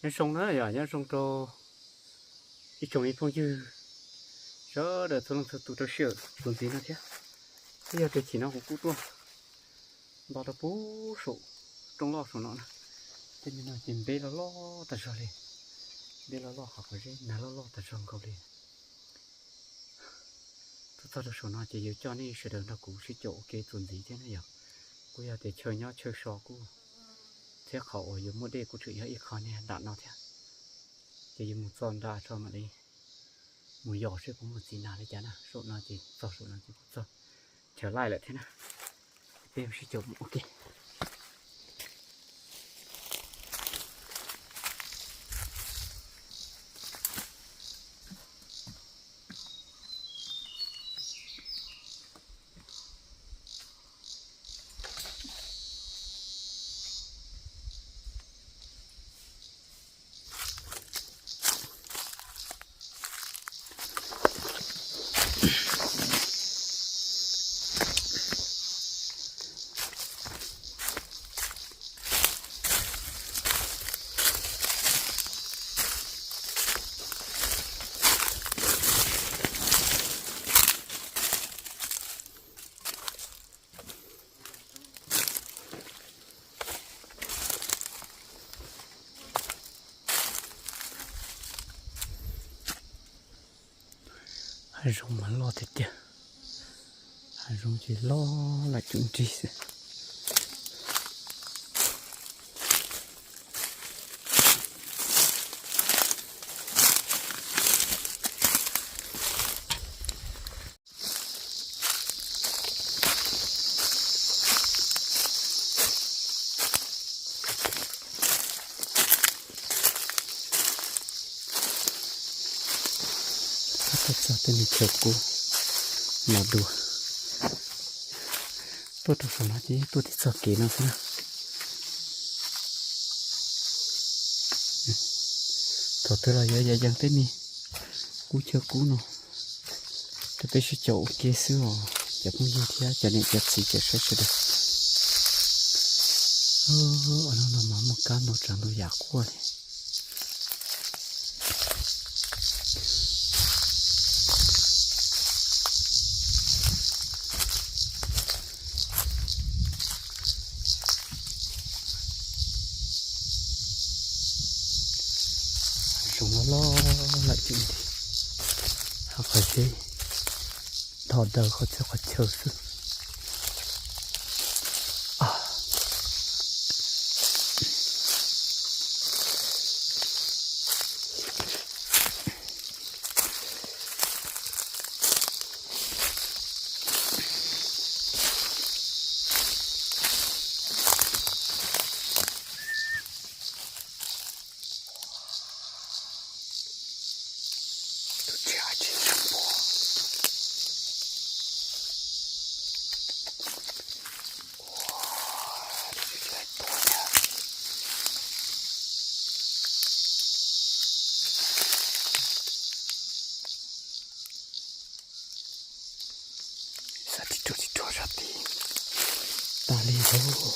Nyob zoo na yom, nyob zoo rau ib tsoom ib phooj ywg sawv daws txhua leej txhua tus rau sij hawm txuas ntxiv no thiab. Twb yog tias chim no kuv kuj tuaj nto rau puag saum roob loj saum no na. Tej me no ces npeb loj loj tas zog li, npeb loj loj qhov qhov zeb nag loj loj tas zog nkaus li. Tuaj txog rau saum no ces yuav coj nej sawv daws nrog kuv sib caum ua ke txuas ntxiv thiab na yom. Kuj yog tias chaw nyob chaw so kuj thiab, qhov uas yuav muaj dej kuj tseem yog ib qho niag nram no thiab. Ces yuav mus txog nram tso mam li mus yos seb puas muaj txiv nag li cas na. Saum no ces txog saum no ces kuj txog chaw laij lawm thiab na. Peb mus sib caum mus ua ke. Hav zoov mas loj tiag tiag, hav zoov ces loj lawm cum nrig xwb. Tuaj txog tej me chaw kub no dua. Tuaj rau saum no ces tuaj tib txog kev no xwb na. Thaum twg los yuav yees tej me kub chaw kub no rau peb sib caum ua ke xwb os cov phooj ywg thiab cov niam cov txiv cov saib sawv daws. Hnub no mas muaj kab ntau tsav ntau yam quaj li. Zoov loj loj lawm ces ho qhov zeb nto daws qhov txhia qhov chaw xwb. Tus tsis hais tsis nrog npua. Ua, tus tsis hais tuaj na. Xav tsis ruam tsis ruam sab tid tag li lauj.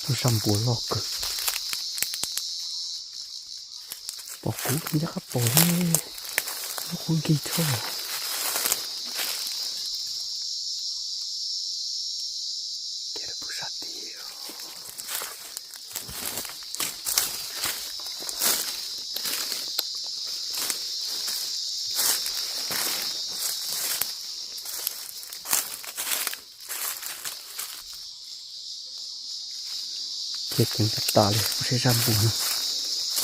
Lub sab npua loj kawg. Pom kuv ncaj qab pom li lub qub nkig thoj. Ces lawv pub sab tid. Ces ceev tas tas li, kuv saib zaj npua no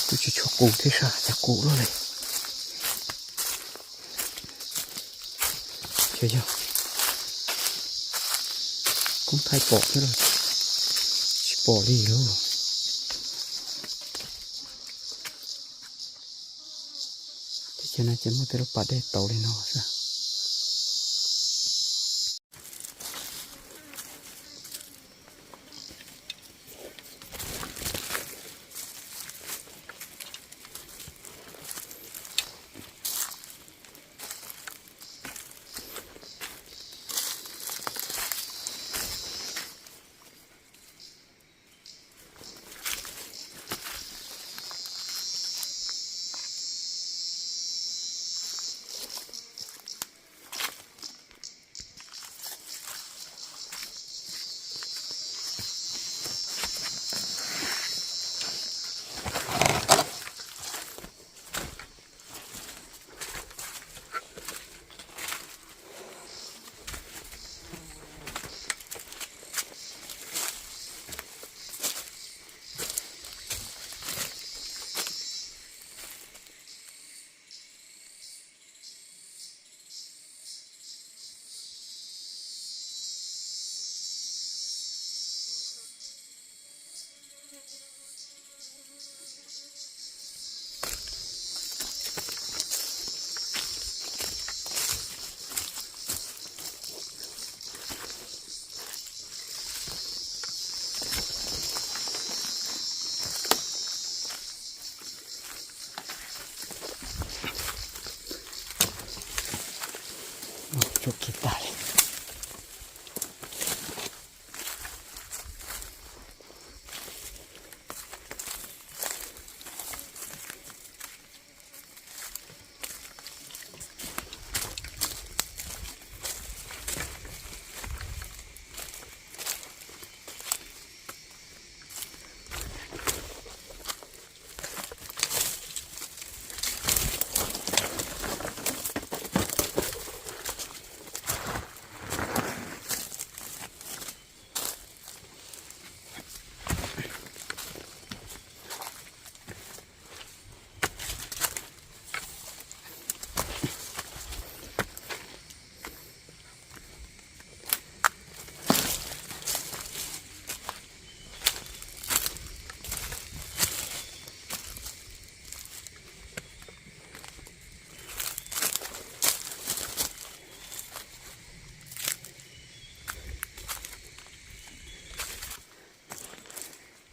kuj tsis tshua qus thiab, saj cas qus luaj li. Ces yog koob thaij pom thiab los tsis pom li lauj. Teb chaws no ces muaj tej lub pas dej tauv li no xwb.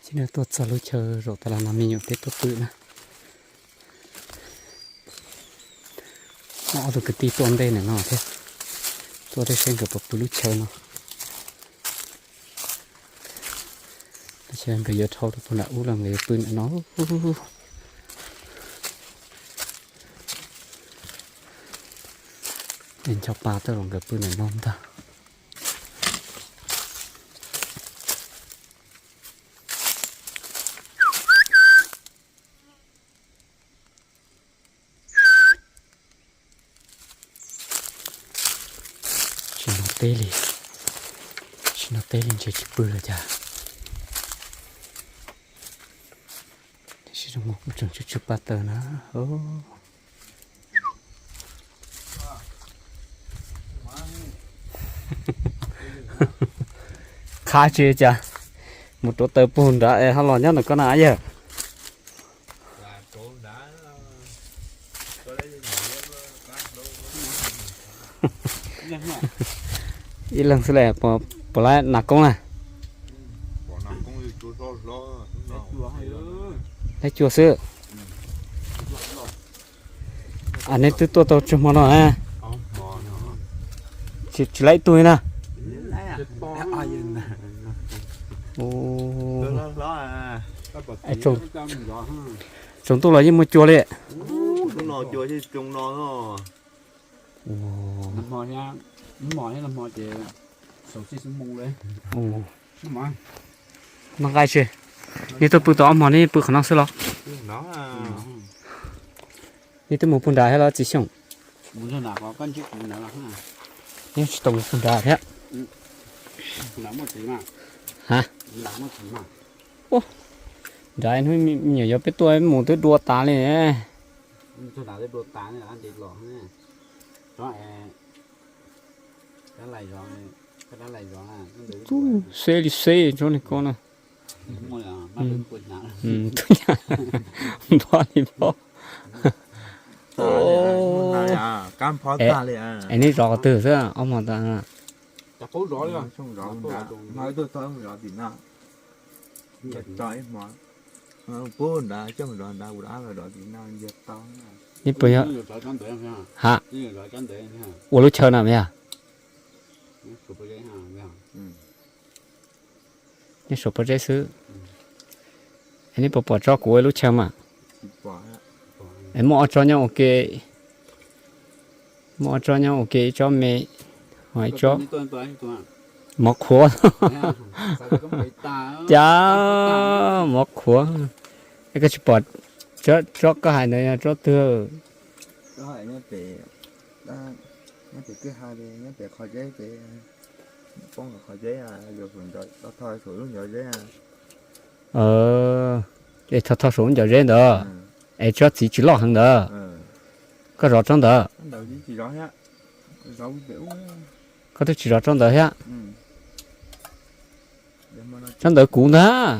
Ces no tuaj txog lub chaw zaum tas los no me nyuam peb tuaj pw na. Ob tug kwv tij tuaj ntej ntawm no thiab, tuaj ntej seb nkawd puas pw lub chaw no. Lub chaw nkawd yuav dhau rau puag nram ub los nkawd yuav pw ntawm no. Es ncho pa tuaj los nkawd pw ntawm no ntag. Tsis hnov teb li, tsis hnov teb li ntshe tsis pw lawm cas. Tiam sis zoo nkaus kuj tseem tsw tsw pa taws na. Qhab tsi cas, mus rauv taws puag nrad es ho los nyob ntawm koj na yawg. Ib leeg xwb le, puas laib nas koob na? Laib cua xwb. Neb twb tuaj tau tsawg hmo no na? Tsis laib ib tug li na. Tsaus ntuj los yeej muaj cua li. Noj nqaij tsi. Neb tuaj pw tau ob hmo neb pw qhov no xwb los? Neb twb mus puag nrad thiab los txiv Xyooj? Yeej tsis tau mus puag nrad thiab. Ha, nrad hnub me nyuam yaus peb tuaj mus twb dua tas li. Xeb li xeb tsob niag ko na. Npog li npog. Es neb zov qhov twg xwb ob hmo tas? Neb puas yog, ha, ua lub chaw na mas yog? Neb suav pob zeb xwb. Es neb puas pom tsob kuv ua lub chaw mas? Es muaj ob tsob nyob ua ke, muaj ob tsob nyob ua ke, ib tsob me, ho ib tsob mov qhuav. Cas mov qhuav. Es koj tsis pom tsob koj hais ntawd yog tsob twg? Nyob pem kwj ha, nyob pem qhov zeb pem, poob qhov zeb, yuav saum, thov thov saum lub ncov zeb. Es thov thov saum lub ncov zeb ntawd, es tsob txiv tsis loj heev ntawd, koj zov tsob ntawd. Koj twb tsis zov tsob ntawd thiab. Tsob ntawd kuv ntag.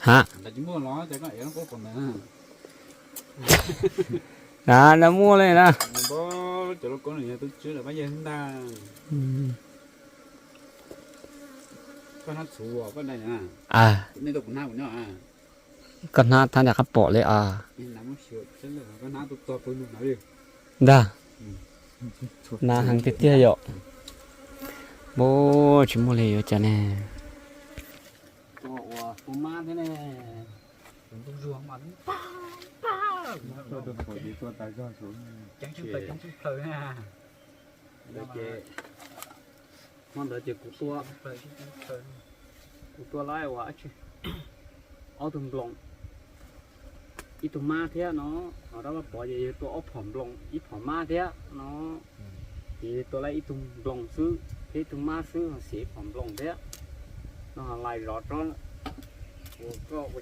Ha, na muaj li na. Koj hnab thab nram qab pom li as. Ntag, na heev tiag tiag yom. Npab, tsis muaj li yuav cas ne. Hmo ntawd ces kuv tua, kuv tua lawm ua ob tug nploos, ib tug mab thiab no, ho rov qab pov ces yog tua ob phom nploos ib phom mab thiab no. Ces tua lawm ib tug nploos xwb thiab ib tug mab xwb ho xiam ib phom nploos thiab no. Ho lais zov tsob ua koj ua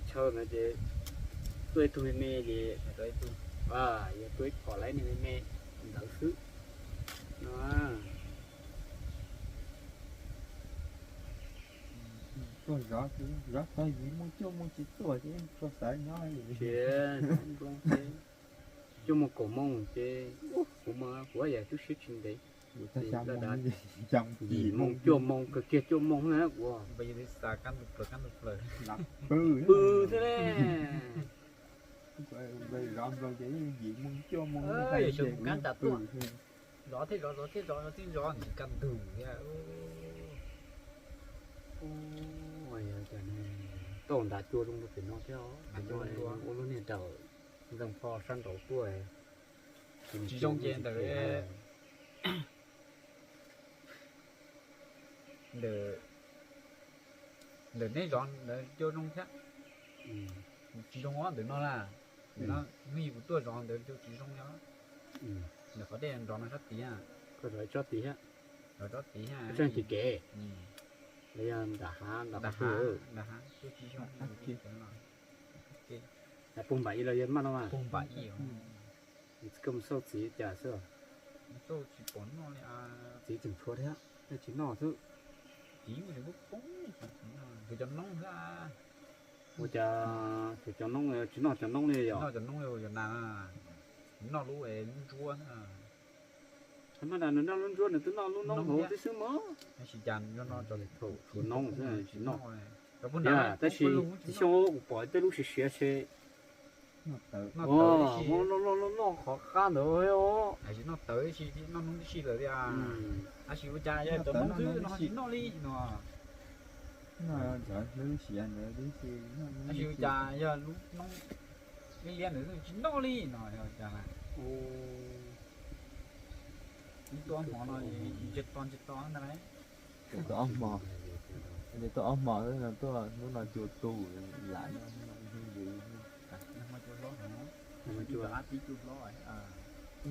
chaw ntawd ces tuaj ib tug me me ces, yog tuaj ib phom lawm niag me me ntawd xwb no. Tuaj zov, zov txog yim moo cuaj moo tsis tuaj ces tuaj xav nyob li. Cuaj moo kaum moo ces kuv Kuv yog tub siab tsis ntev, yim moo cuaj moo kawg kiag cuaj moo na kuv pw thiab ne. Yog xyoo kab tas tuaj, zov thiab zov zov thiab zov zov tib zov tsis kaj ntug thiab. Tau nrad cua zoo rau pem no thiab, ua lub niag daws ntxeej pho sab nraud tuaj. Tsis zoo ces ntawm, ntawm neb zov ntawd cua zoo thiab. Tsis zoo os ntawm no na. Ntawm no hnub yim kuv tuaj zov ntawd cua tsis zoo os. Ntawm qhov dej nrov no sab tid, zov sab tid thiab, zov sab tid thiab. Tseem tis kev, los yog nram hav nram hav, nram hav cua tsis zoo. Puag npam ib los yog maj no mas. Puag npam ib. Koj mus xauj txiv cas xwb. Xauj tsis pom noj li. Txiv tseem tshuav thiab, nej tsis noj xwb. Txiv mus tseem poob poob, tus cov noob xwb. Ua cas tus cov noob tsis noj cov noob li yog? Noj cov noob yog nas, noj lub, lub ntsuab. Thaum mas nws noj lub ntsuab nws twb noj lub noob hauv tib xwb mog. Tab sis cas nyob no thaum tshuav noob xwb tsis noj. Tab sis txiv Xyooj kuv pom tej lub siav siav se noj tawv, noj tawv, noj qhov qab ntawd os. Tab sis noj tawv tib si, noj noob tib si lawm thiab. Tab sis ua cas yog cov noob xwb no tsis noj li no. Tab sis ua cas yog lub noob liab liab ntawd tsis noj li no yog cas? Ib tuaj ob hmo no ntseg to ntseg to ntag lauj. Tuaj ob hmo, ntseg tuaj ob hmo xwb no tuaj hnub no cua tu lam no. Cua hlob, cua hlob,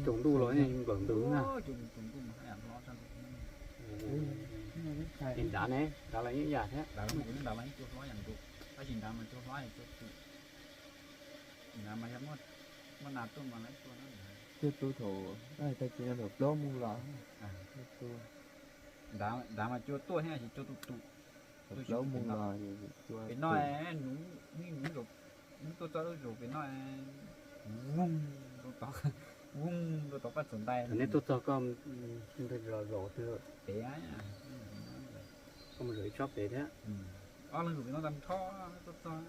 caum ntuj los nplawm ntws na. Nrad ne, nrad los yeej yam thiab. Nrad los yeej cua hlob yam nkaus, tab sis nrad mas cua hlob cua tu. Nrad mas yog muaj nas tuaj mas lawv cua. Cua tu thaum, tag kis no thaum plaub moos los. Nrad mas cua tuaj thiab tab sis cua tu tu. Thaum plaub moos los. Pem no, nws tuaj txog lub zos pem no, voog rau tom, voog rau tom qab txoos ntais. Neb tuaj txog koj los zaum twg? Pem, koj mus zaum ib tsob pem thiab. Ob leeg zaum pem no tag nrho tuaj txog.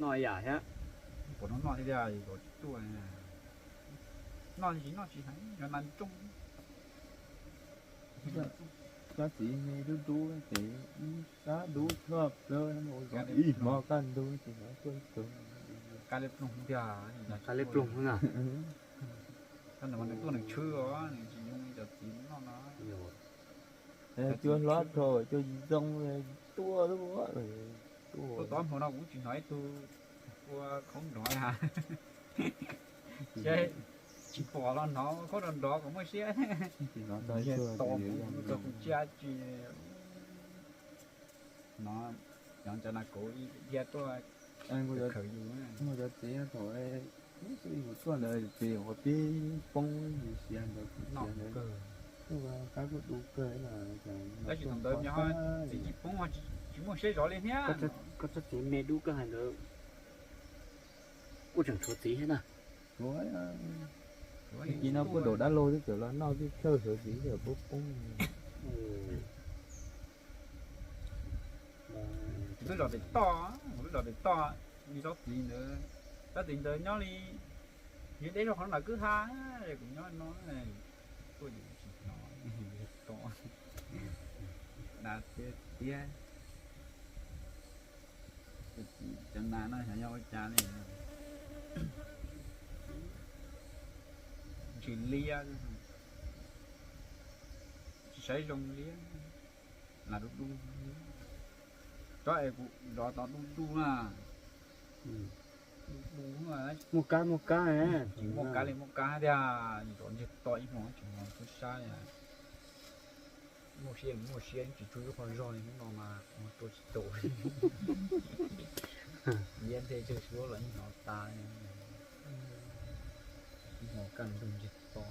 Noj yam thiab. Pom no noj thiab tiag, zaum tsis tuaj. Noj tsis noj tsis heev, yog nas rooj. Koj txiv me dub dub ces ib sab dub tshaj plaws, ib hmo kaj ntug ces hnov tuaj ib tug. Qab liab ploog tiag, qab liab ploog na. Koj ntawd mas nws tuaj nws tshwb os, nws tsis zoo li cov txiv noj no. Cua hlob rau cua zoo tuaj, tuaj tau ob hmo no kuv tsis hnov ib tug ua khaub nrov li. Tsis pom los hnov khaub nrov nrov kom muaj siab. Tos kuv tsis, tsis no, cov nas kauv dhia tuaj khawm yus. Muaj cov txiv thaum ub kuv tuaj ntawd ces ua pib poob yus siav ntawd, kuv siav ntawd, qab kuj du kawg. Tab sis thaum ntawd txiv tsis poob, tsis muaj siab zov li thiab. Koj tsob txiv me dub koj hais ntawd kuj tseem tshuav txiv thiab na. Tag kis no kuj daum dab laug twb txawm los noj tib thawj suav txiv txawm poob poob. Kuv twb zov pem toj, kuv twb zov pem toj, li tsob txiv ntawd, tsob txiv ntawd nyob li, yus deb zog qhov ntawm kwj ha, kuv nyob no, tuaj yus tsis hnov, to, da tiag tiag. Cov nas no xyov yog ua cas li. Ntshis liab, tsis saib zoo liab, nas du du. Tsob es kuv zov tod du du na. Muaj kab muaj kab, tsis muaj kab li muaj kab tiag, zov ntseg to ib hmo tsis hnov tub sab li. Muaj siab muaj siab tsis tshuav ib qho zog li hnub no mas tua tsis tau. Liab nthe tsawg suab los yeej hnov tas. Ib hmo kaj ntug ntseg to.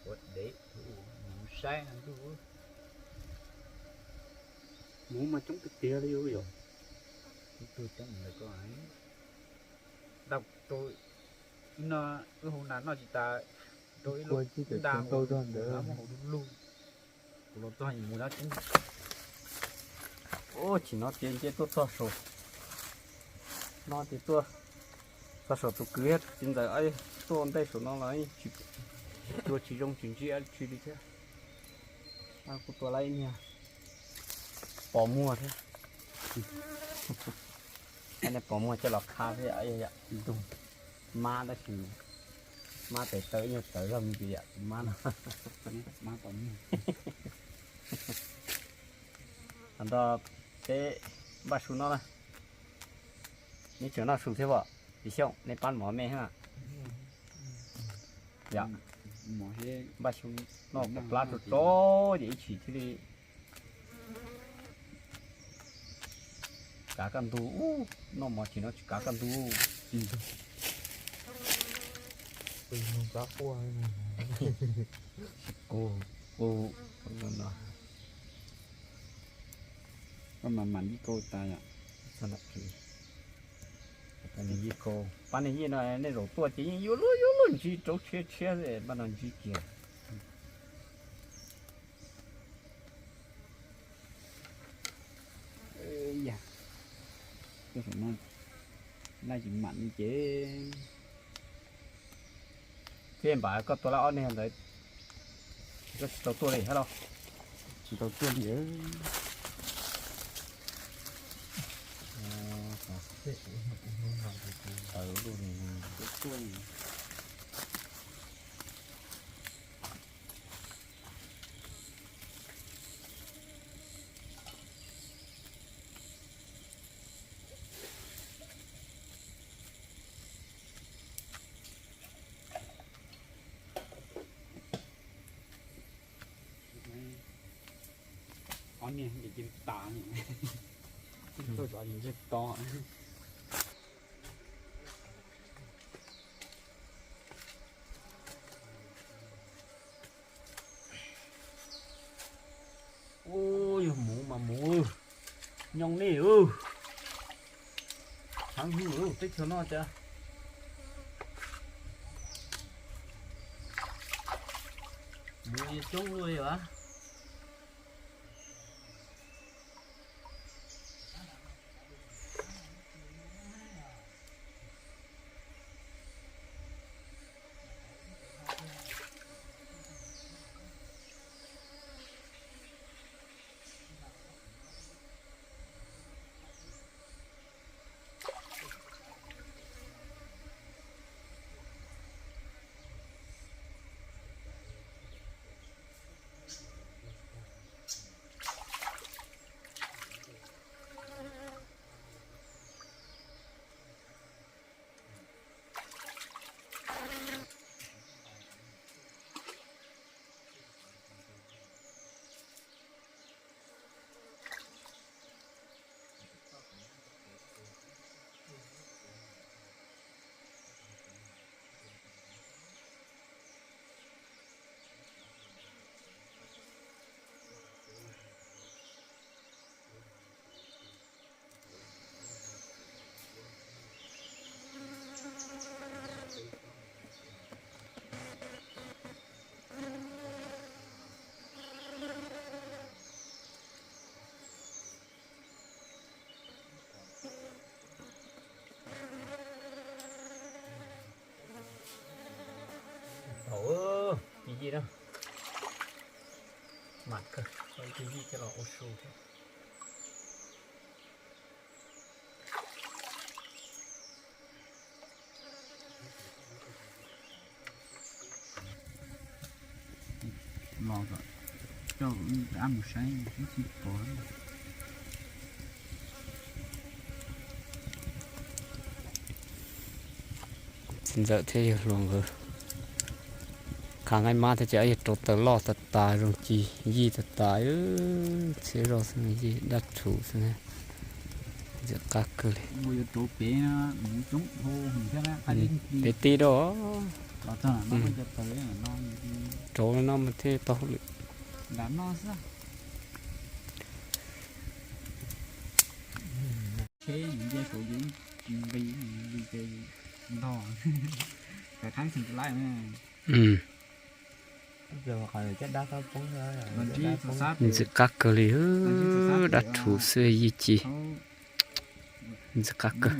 Ua dev, mus saib ntuj. Mus mas coob tiag tiag li yom. Ib tug coob ntawd ko. Ntau rau no, wb hu nas noj tsis tas, Rau ib lub da hauv lub lug. Kuv los txog mus dab tsi. Ub, chim no ces nce tuaj txog saum no ces tuaj txog saum tus kwv thiab txiv ntxawm tuaj ntej saum no los tsis, tua tsis zoo tsis ntsib dab tsi li thiab. Kuj tua lawm ib niag pos muag thiab. Niag pos muag coj los kha thiab, ntug mab tab sis mab tes taw ib nyuag tawv zog me ntsis yam tus mab no. Nrog peb npaj su no na. Neb tseem noj su thiab os, Xyooj, neb pab mov me na. Yog, npaj su noj kom plab tso tso ces ib chim thiaj li kav kaj ntug. Ub, noj mov chim no tsis kav kaj ntug. Koj mam mam yij kau tas yom. Yij kau, pab nej yij no nej zaum tuaj ces yeej yuav luag yuav luag ntsib rauv tshiab tshiab, pab no ntsib kiag. Yog, laj tsis mam li ces. Thiab npam koj tua laj ob niag ntawd, koj tsis tau tuaj li thiab los? Tsis tau tuaj li. Taws lub li. Ob niag ces tas, tuaj zov ntsej to. Ub, yog mus mas mus, nyob nej, tshav hwj teb chaws no cas mus coob luaj li as. Tau, ib yij na, mam kawg, ib yij coj los ua su thiab. Los kom coj ab mus saib tsis pom. Txiv ntxawm thiab yawg hluas nkawd khav nqaij mab thiab ces yog rauv taws loj tas tas, zoo ci yij tas tas, txhiab zoj xwb, yij dab rhuv xwb, ntxim qab kawg li. Pem ti rau, rauv no mas thiaj tau hauj lwm. Ntxim qab kawg li, dab rhuv xwb yij ci. Ntxim qab kawg.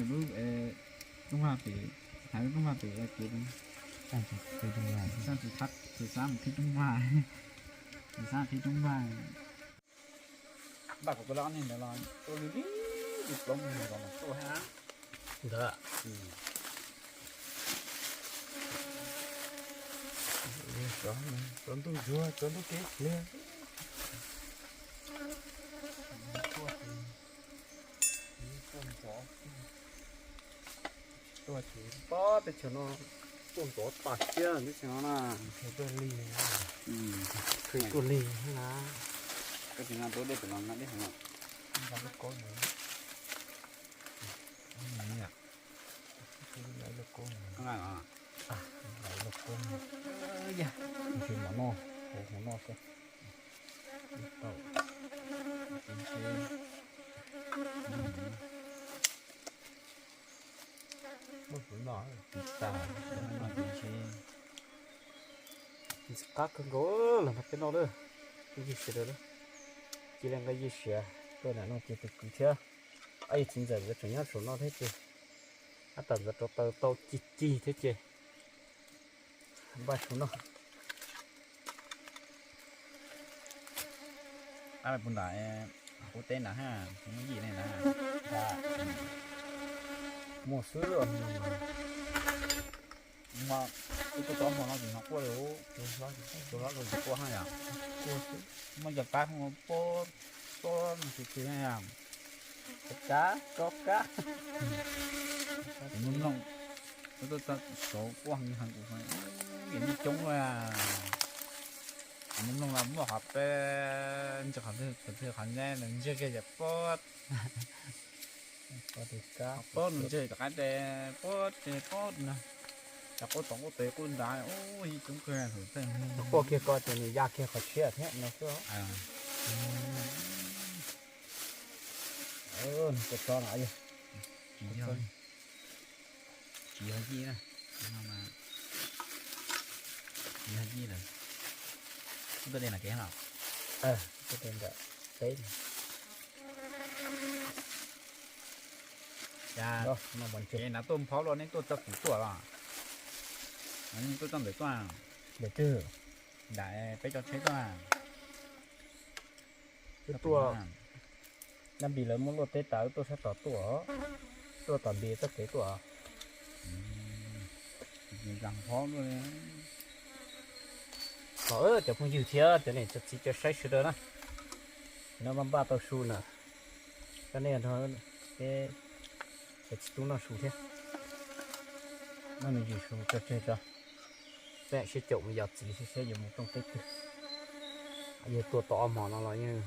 Ntawd, tsaus ntuj ntsuag, tsaus ntuj kev pliag. Tuaj ces pob teb chaws no tuaj ntxov tas siab teb chaws no na. Tuaj lig, tuaj lig na. Koj tsis nqa tuaj dej pem no, nqa dej pem no. Nqa lub koob no. Nqa lub koob no. Nqa lub koob no. Nqhis mov noj, hauv hauv noj xwb. Ntxim qab kawg nkaus los nrog peb noj lawm. Ib yig siav lawm, cia li nqa yig siav tuaj nram no ces tus kwv thiab ob yawg txiv ntxawm nkawd tseem nyob saum no thiab ces, ab, tam ntxov rau taws tau cig cig thiab ces npaj tsum noj. Ab, puag nram qub teb nrad, kuv muaj yij ne na. Muaj xwb. Kuv tuaj tau hmo no tsis hnov quaj li, tus hlob tus quaj haj yam. Muaj cov kab pob, pob no tsis tsis na. Kab, kab, kab. Kuv mloog, kuv tuaj txog saud quaj heev heev, kuv yeej coob li. Kuv mloog los muaj qhov peb ntsia qhov twg qhov ntsia kiag ces pob, pob nws ntsia tom qab ces pob ces pob no. Cov quaj tom quaj tes quaj nrad, ub, yeej coob kawg. Quaj kiag ko ces nws ya kiag qhov tshiab thiab no xwb. Nws kua txob no yog, tsis yog yij na, tsis yog yij lawm. Koj tuaj de nram kev los? Tuaj de nram teb. Ces nrad tuaj nphob los nej tuaj txog kuv tuaj los? Nej tuaj txog ntawm tuaj, ntawm twg? Nram peb cov tsheb tuaj. Tuaj, Nab Npis lawv muab luaj teb tas wb tuaj sab tod tuaj, tuaj tom Npis txoj kev tuaj. Thov cov phooj ywg thiab cov niam cov txiv cov saib sawv daws na, no npaj npaj tau su na, coj nej nrog peb cov txiv tub noj su thiab. Noj me ntsis su tso tseg tso, peb siab caum mus yos txiv seb yuav mus rooj teb twg. Yog tuaj tau ob hmo no los yeej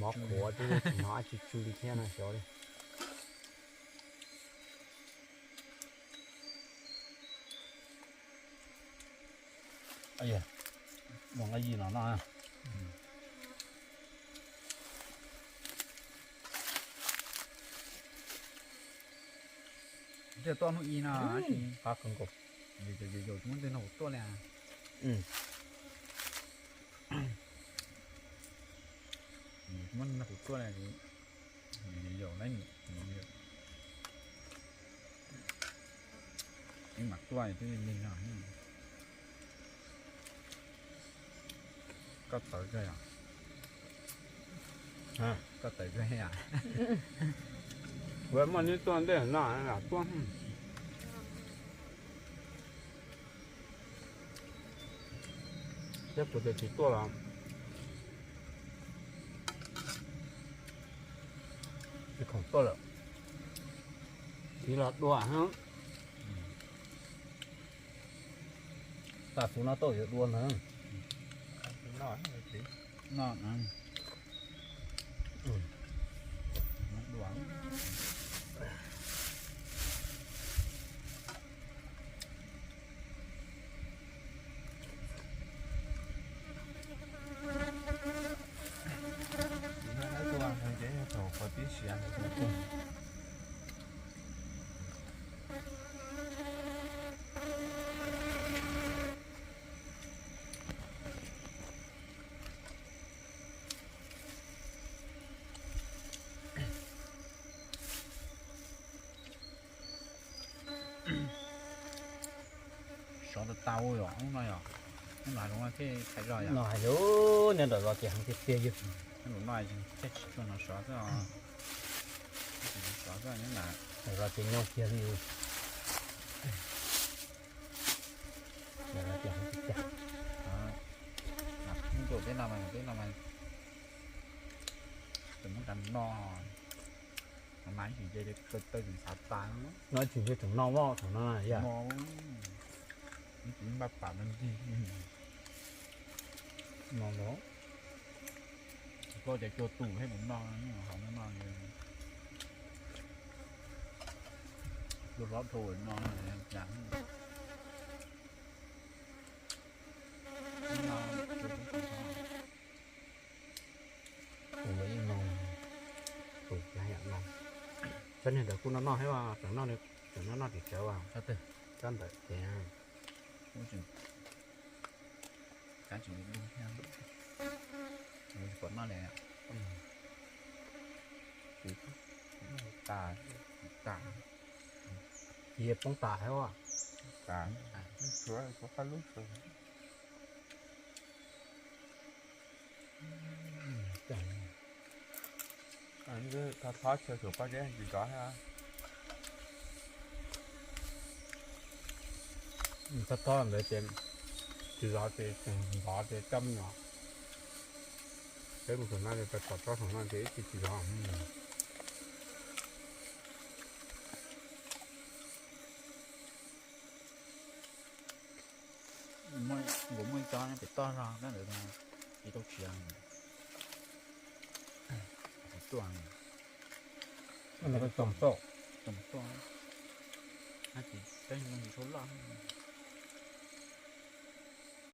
mov qhuav twb tsis hnov dab tsi tsw li thiab no xyov li. Nqa yij no no. Thiaj tuaj hnub i no, qab kawg nkaus. Yus muab ntej no kuv tuaj li. Muab no kuv tuaj li. Yaum na, ib mam tuaj twb lig no. Koj tawv kawg yom? Koj tawv kawg yom? Kuv muaj neb tuaj ntej no tuaj. Thiab kuv tias tsis tuaj los tsis khoom tuaj lawm. Tsis los dua. Tam tus no tuaj yuav dua ntag. Tau yom, hnub no yom, hnub no zoo thiaj thaiv zog yom. No hais lus nyob ntawm zos ces heev tiag tiag yog. Hnub no thiaj tsis tshua hnov sov xwb os. Tsis hnov sov xwb nyob ntawm zos ces nyob kiag li. Ntawm zos ces heev tiag tiag. Hnub ntuj teb no mas, teb no mas, tus muab tas no, mas ib tsis nce li, tawg tawg tseem xav tas. No ib tsis nce tseem no mog, thaum no yog. Ib tsis npaj pam no ncig. No los, koj cov cua tus thiab mus no, hauv no no, cua hlob dhau no cas. Tus lawv yeej no, tus lawv yeej no. Cov niag ntawd kuj noj noj thiab, tseem noj, tseem noj noj tim tsawv as. Cov ntawd ces kuj tseem, cov tseem li lug thiab, tsis pom noj li. Ces tas, tas, ces poob tas thiab as. Tas, tshuav tshuav qab lub xwb. Thov thov chaw tsum pob zeb tsis zov thiab. Thov thov ntawd ces tsis zov ces tseem zov ces coj me nyuam. Peb mus saum no ces peb tom tsob saum no ces ib tsis tsis zov. Nkaus muaj ib co pem toj zog ntawd, tsis tau tshiav, tsis tuaj. Tsoom tuaj, tsoom tuaj, tab sis peb tsis tshua loj.